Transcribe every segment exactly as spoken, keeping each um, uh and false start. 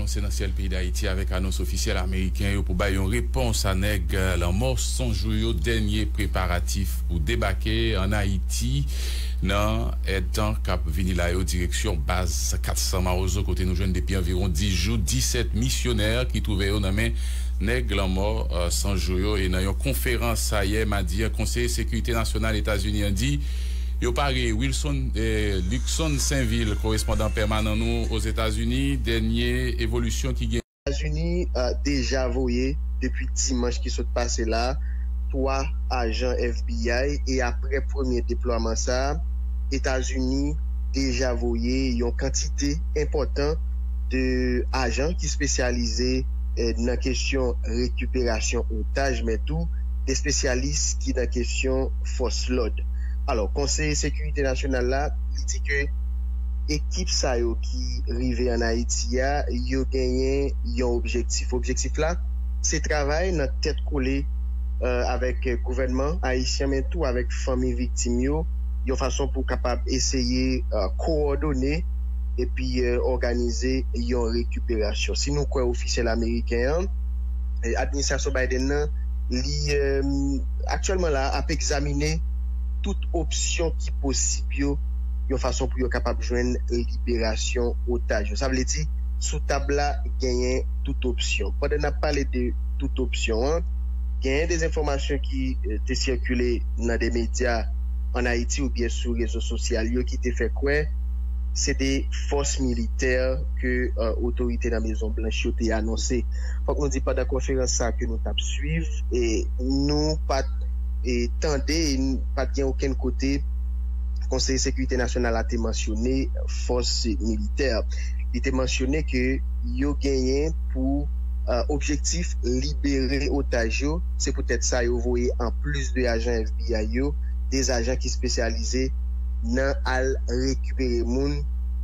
Prezidansyèl peyi Dayiti avèk anons ofisyèl ameriken yo pou bay yon repons a nèg, eh, lanmò san jou yo, dènye preparatif pou debake ann Ayiti nan èdtan k ap vini la yo, direksyon baz kat san Mawozo, kote nou jwenn depi anviwon dis jou disèt misyonè ki twouve yo nan men nèg lanmò, eh, san jou yo. E nan yon konferans ayè madi a, Konseye Sekirite Nasyonal Etazini an di yo pare. Wilson, eh, Luckson Sainvil, korespondan pèmanan nou Ozetazini, dènye evolisyon ki gen. Etazini, eh, deja voye, depi dimanch ki sot pase la, twa ajan F B I, e apre premye deplwaman sa a, Etazini deja voye yon kantite enpòtan de ajan ki espesyalize, eh, nan kesyon rekiperasyon otaj, men tou de espesyalis ki nan kesyon fòs lòd. Alò, Konseye Sekirite Nasyonal la, li di ke ekip sa yo ki rive ann Ayiti a, yo genyen yon objektif. Objektif la, se travay nan tèt kole, eh, avèk gouvènman ayisyen, men tou avèk fanmi viktim yo, yon fason pou kapab eseye, eh, kowòdone epi, eh, òganize yon rekiperasyon. Si nou kwè ofisyèl ameriken an, eh, administrasyon Biden nan, li, eh, aktyèlman la, ap egzamine tout opsyon ki posib yo, yon fason pou yo kapab jwenn liberasyon otaj yo. Sa vle di, sou tab la, genyen tout opsyon. Pandan n ap pale de tout opsyon an, genyen de enfòmasyon ki, eh, te sikile nan de medya ann Ayiti oubyen sou rezo sosyal yo ki te fè kwè se de fòs militè ke, eh, otorite nan Mezon Blanch yo te anonse. Fòk nou di, pandan konferans sa a ke nou t ap swiv, e nou pa t, e, tande, e n-, pa t gen okenn kote Konseye Sekirite Nasyonal la te mansyone fòs militè. Li te mansyone ke yo genyen pou, eh, objektif libere otaj yo. Se poutèt sa yo voye, anplis de ajan F B I yo, de ajan ki espesyalize nan al rekipere moun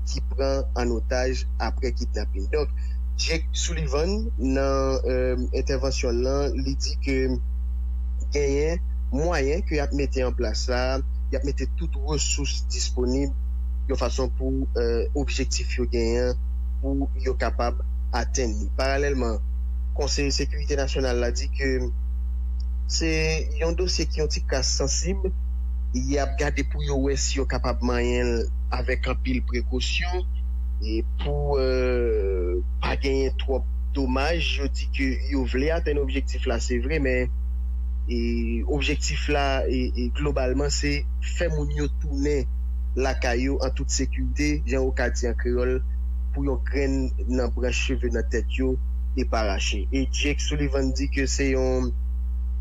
ki pran an otaj apre kidnapin. Donk, Jake Sullivan, nan, eh, entèvansyon l lan, li di ke genyen mwayen ke y ap mete an plas la, y ap mete tout resous disponib yon fason pou, eh, objektif yo genyen pou yo kapab atenn li. Paralèlman, Konseye Sekirite Nasyonal la di ke se yon dosye ki yon ti kras sansib. Y ap gade pou yo wè si yo kapab manyen l avèk anpil prekosyon e pou, eh, pa genyen twòp domaj. Yo di ke yo vle atenn objektif la, se vre, men, e, objektif la, e, e, globalman, se fè moun yo tounen lakay yo an tout sekirite, jan yo ka di an kreyòl, pou yon grenn nan branch cheve nan tèt yo e pa rache. E Jake Sullivan di ke se yon,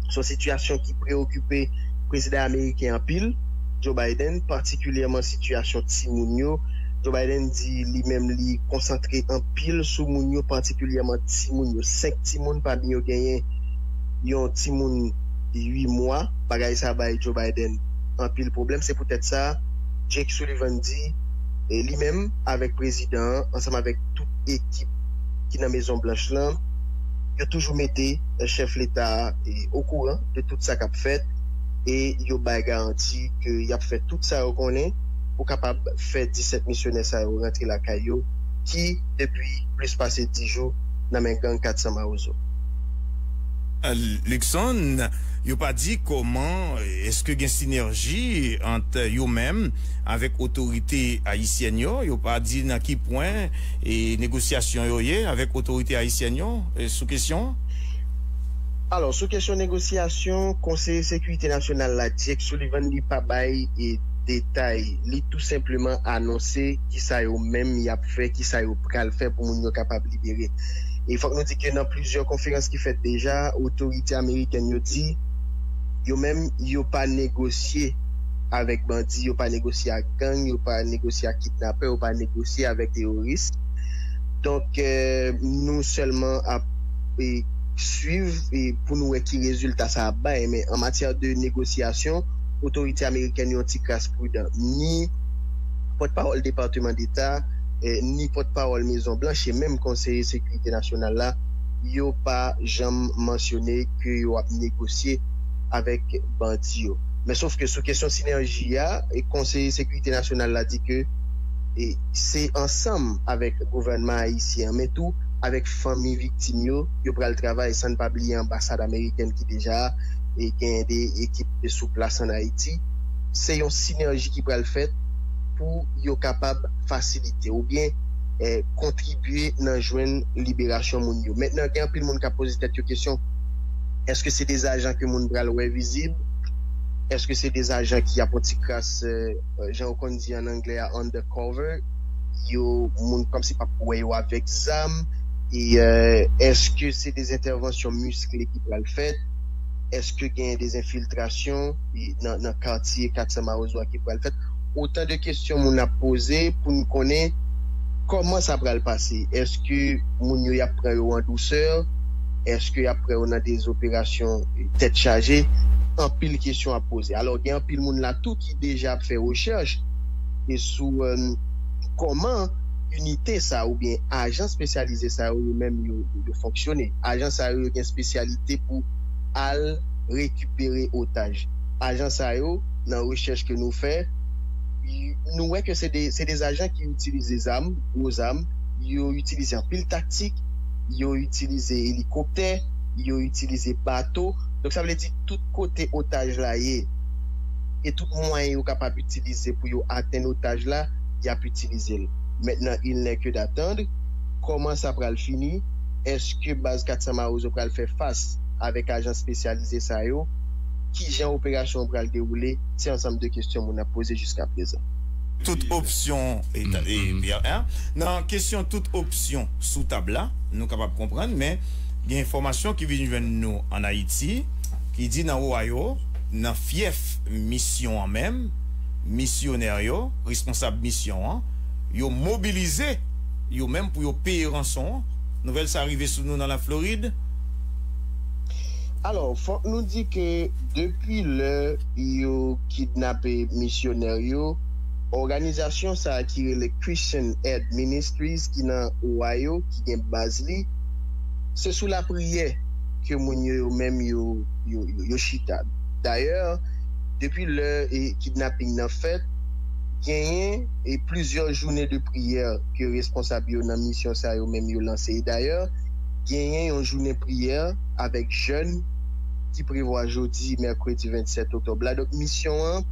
se yon sitiyasyon ki preokipe prezidan ameriken anpil, Joe Biden, patikilyèman sitiyasyon timoun yo. Joe Biden di li menm li konsantre anpil sou moun yo, patikilyèman timoun yo. Senk timoun, pami yo genyen yon timoun uit mwa. Bagay sa bay Joe Biden anpil pwoblèm. Se poutèt sa, Jake Sullivan di, e, li menm, avèk prezidan an, ansanm avèk tout ekip ki nan Mezon Blanch lan, yo toujou mete, e, chèf leta a, e, okouran de tout sa k ap fèt, e yo bay garanti ke y ap fè tout sa yo konnen pou kapab fè disèt misyonè sa yo rantre lakay yo, ki, depi plis pase dis jou, nan men gang kat san Mawozo. Luckson, yo pa di kòman, èske gen sinèji ant yo menm avèk otorite ayisyèn yo? Yo pa di nan ki pwen e negosyasyon yo ye avèk otorite ayisyèn yo, e, sou kesyon an? Alò, sou kesyon negosyasyon, Konseye Sekirite Nasyonal la, Jake Sullivan, li pa bay, e, detay. Li tou senpleman anonse kisa yo menm y ap fè, kisa yo pral fè pou moun yo kapab libere. E fòk nou di ke nan plizyè konferans ki fèt deja, otorite amerikèn yo di yo menm yo pa negosye avèk bandi, yo pa negosye ak gang, yo pa negosye ak kidnapè, yo pa negosye avèk teworis. Donk, eh, nou sèlman ap, eh, swiv, eh, pou nou wè ki rezilta sa ap bay. Men an matyè de negosyasyon, otorite amerikèn yo yon ti kras pridan. Ni pòtpawòl Depatman Deta, eh, ni pòtpawòl Mezon Blanch, e menm Konseye Sekirite Nasyonal la, yo pa janm mansyone ke yo ap negosye avèk bandi yo. Men sof ke sou kesyon sinèji a, e Konseye Sekirite Nasyonal la di ke, e, se ansanm avèk gouvènman ayisyen an, men tou avèk fanmi viktim yo, yo pral travay san n pa bliye anbasad amerikèn ki deja e genyen de ekip sou plas ann Ayiti. Se yon sinèji ki pral fèt pou yo kapab fasilite oubyen eh, kontribye nan jwenn liberasyon moun yo. Mentnan, gen anpil moun k ap poze tèt yo kesyon, èske se de ajan ke moun pral wè vizib? Èske se de ajan ki ap yon ti kras, eh, jan yo konn di ann anglè a, undercover? Yo, moun kòmsi p ap wè yo avèk zam? E eh, èske se de entèvansyon miskle ki pral fèt? Èske gen de enfiltrasyon nan, nan katye kat san Mawozo a ki pral fèt? Otan de kesyon moun ap poze pou n konnen kòman sa pral pase. Èske moun yo y ap pran yo an dousè? Èske y ap pran yo nan de operasyon tèt chaje? Anpil kesyon ap poze. Alò, gen anpil moun la tou ki deja ap fè rechèch e sou eh, kòman inite sa oubyen ajan espesyalize sa yo, yo menm yo, yo fonksyone. Ajan sa yo, yo gen espesyalite pou al rekipere otaj. Ajan sa yo, nan rechèch ke nou fè, nou wè ke se de, se de ajan ki itilize zam, gwo zam, yo itilize anpil taktik, yo itilize elikoptè, yo itilize bato. Donk, sa vle di tout kote otaj la ye, e tout mwayen yo kapab itilize pou yo atenn otaj la, y ap itilize l. Mentnan, il n'est que d'attendre kòman sa pral fini. Èske baz kat san Mawozo pral fè fas avèk ajan espesyalize sa yo? Kijan operasyon an pral dewoule? Se ansanm de kesyon moun ap poze jiska prezan. Tout opsyon, e, e, Pierre, hein? Nan kesyon tout opsyon sou tab la, nou kapab konprann, men gen enfòmasyon ki vin jwenn nou ann Ayiti, ki di nan Ohio, nan fyèf misyon an menm, misyonè yo, responsab misyon an, yo mobilize yo menm pou yo peye ranson an. Nouvèl sa rive sou nou nan Laflorid. Alò, fòk nou di ke depi lè yo kidnape misyonè yo, òganizasyon sa a ki rele Christian Aid Ministries, ki nan Ohio, ki gen baz li, se sou lapriyè ke moun yo, yo menm yo, yo, yo, yo chita. Dayè, depi lè e kidnaping nan fèt, genyen e plizyè jounen de priyè ke responsab yo nan misyon sa yo menm yo lanse. E dayè, genyen yon jounen priyè avèk jèn ki prevwa jodi, mèkredi vennsèt oktòb la. Donk, misyon an,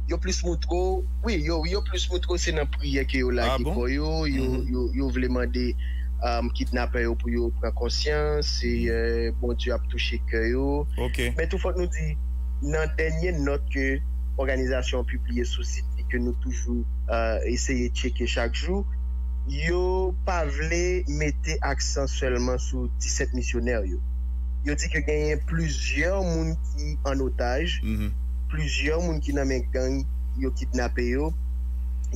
yo plis moutre w, wi, yo, yo plis moutre w se nan priyè ke yo lage kò yo, yo, yo, yo vle mande um, kidnapè yo pou yo pran konsyans, e eh, Bondye ap touche kè yo. Men tou fòk nou di, nan dènye nòt ke òganizasyon an pibliye sou sit li, ke nou toujou eh, eseye tcheke chak jou, yo pa vle mete aksan sèlman sou disèt misyonè yo. Yo di ke genyen plizyè moun ki an otaj, plizyè moun ki nan men gang yo kidnape yo.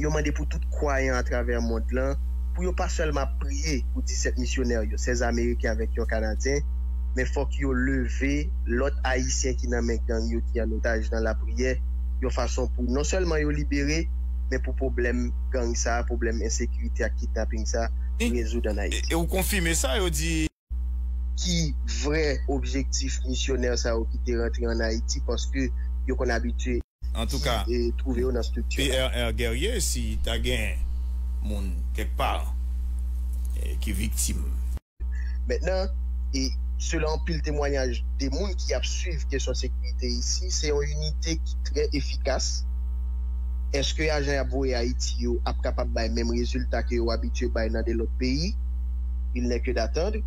Yo mande pou tout kwayan atravè mond lan, pou yo pa sèlman ap priye pou disèt misyonè yo, sèz Ameriken avèk yon Kanadyen, men fòk yo leve lòt Ayisyen ki nan men gang yo ki an otaj nan lapriyè, yon fason pou non sèlman yo libere, men pou pwoblèm gang sa, pwoblèm ensekirite ak kidnaping sa, rezoud ann Ayiti. E, e ou konfime sa, yo di. Ki vrè objektif misyonè sa yo ki te rantre ann Ayiti, paske yo konn abitye Antouka, ki, e, twouve yo nan estrikti a. P R R Guerrier, si ta gen moun kèk pa e, ki viktim. Mentnan, e, selon anpil temwayaj de moun ki ap swiv kesyon sekirite isi, se yon inite ki trè efikas. Èske ajan y ap voye Ayiti yo ap kapab bay menm rezilta ke yo abitye bay nan de lòt peyi? Il n'est que d'attendre.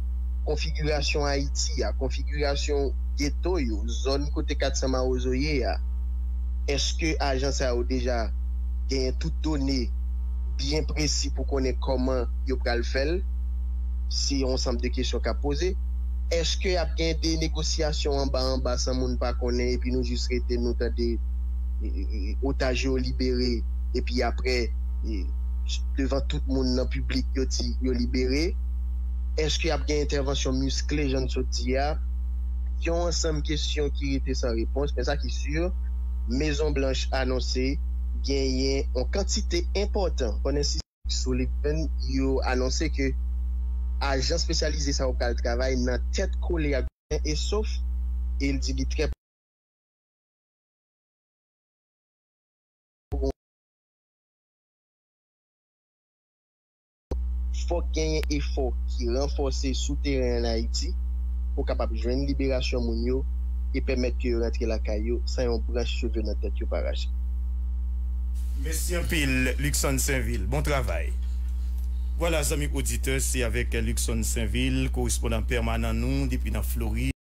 Konfigirasyon Ayiti a, konfigirasyon geto yo, zòn kote kat san Mawozo ye a, èske ajan sa yo deja genyen tout done byen presi pou konnen kòman yo pral fè l? Se yon ansanm de kesyon k ap poze. Èske ap gen de negosyasyon anba anba san moun pa konnen epi nou jis rete nou tande e, e, e, otaj yo libere epi apre e, devan tout moun nan piblik yo di yo libere? Èske ap gen entèvansyon miskle jan n sot di a? Yon ansanm kesyon ki rete san repons, men sa ki si, Mezon Blanch anonse genyen yon kantite enpòtan, Sullivan, yo anonse ke ajan espesyalize sa yo pral travay nan tèt kole ak Gouven e Sof, e l di li trè Fòk genyen efò ki ranfòse sou teren ann Ayiti pou kapab jwenn liberasyon moun yo e pèmèt ke yo rantre lakay yo san yon branch cheve nan tèt yo pa rache. Mèsi anpil, Luckson Sainvil. Bon travay. Vwala, zanmi oditè, se avèk Luckson Sainvil, korespondan pèmanan nou depi nan Florid.